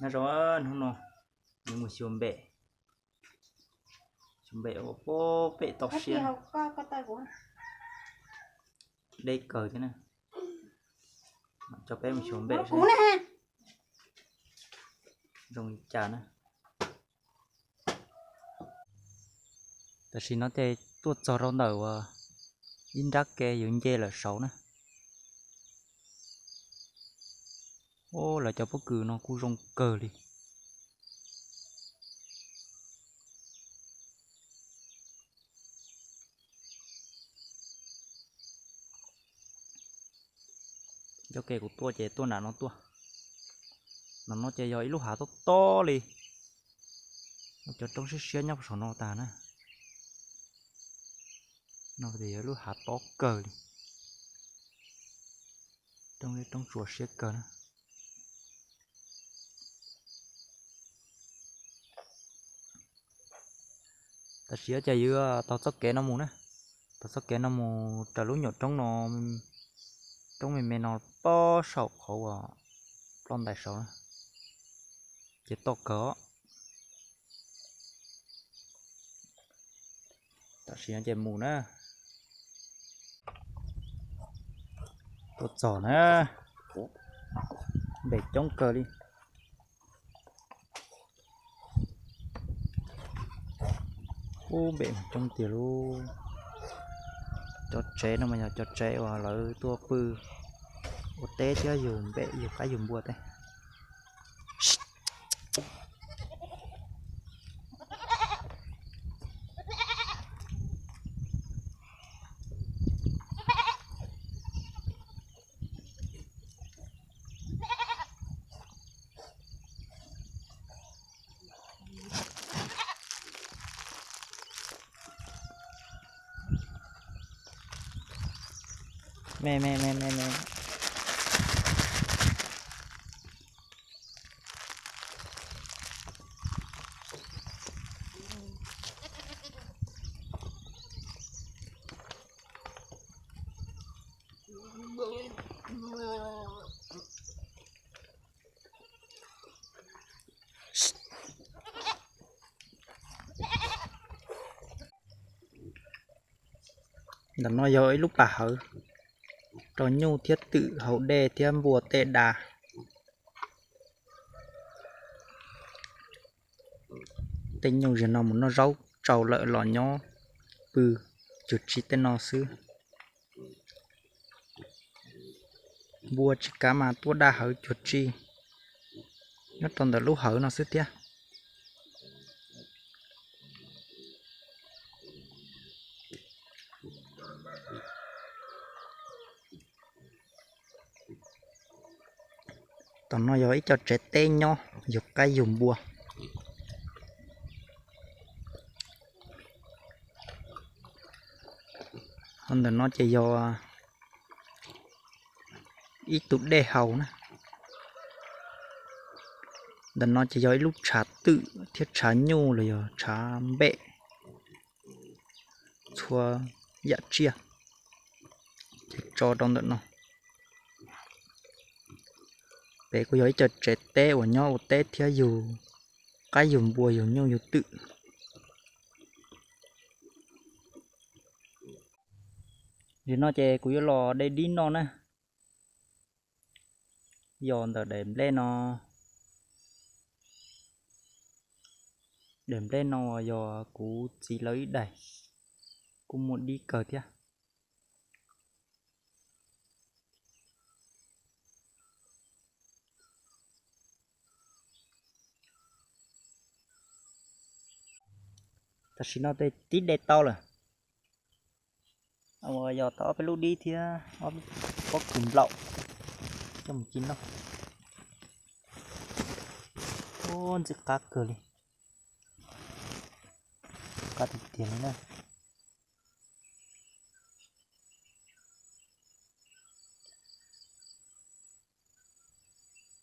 Nyob zoo, hnub no yuav mus xyuas npem, xyuas npem ua pem toj siab, deb kawg thiab na. Coj peb mus xyuas npem seb zoo li cas na. Tam sim no ces tuaj txog rau ntawm uas ib nrab ke yuav nce lawm saud na. Ub, lawv cov pob kws no kuj zoo kawg li. Cov ke kuv tuaj ces tuaj nram no tuaj. Nram no ces yog ib lub hav tob tob li. Cov roob siab siab nyob saum no tag na. No ces yog ib lub hav tob kawg li. Roob, roob tsuas siab kawg na. Tam sim no ces yus taug txoj kev no mus na, taug txoj kev no mus raws lub nyuam roob no, roob me me no pob saum qhov uas ploj ntais saud na, ces toj kawg os. Tam sim no ces mus na. Tuaj txog na, npem coob kawg li. Ub, npem coob tiag lauj. Cov tsev no mas yog cov tsev uas lawv tuaj pw ua teb thiab yug npem yug qaib yug npua teb. Me me me me me. Ntawm no yog ib lub pas hawv rau nyuj thiab twm haus dej thiab npua tej da. Tej nyuj zaum no mus noj zaub tsau lawm los nyob pw cuag tsi tej no xwb. Npua tsis kav mas tuaj daj hawv cuag tsi nyob rau ntawm lub hawv no xwb thiab. Tom no yog ib co tsev teb nyob yug qaib yug npua. Ho ntawm no ces yog ib tug dej haus na. Ntawm no ces yog ib lub tshav twm thiab tshav nyuj los yog tshav npem, txhua yam tsiaj ces tso rau ntawm no. Pem kuj yog ib co tsev teb uas nyob ua teb thiab yug qaib yug npua yug nyuj yug twm. Nim no ces kuv yuav los de dib noj na. Yog ntawm daim nplej no, daim nplej no yog kuv txiv lawv ib daim, kuj muaj dib kawg thiab. Tam sim no tej tib de tau lawm. Yog tau ob peb lub dib thiab ob pob kws nplaum coj mus ci noj. Ub, ntxim qab kawg li, qab tiag tiag li na.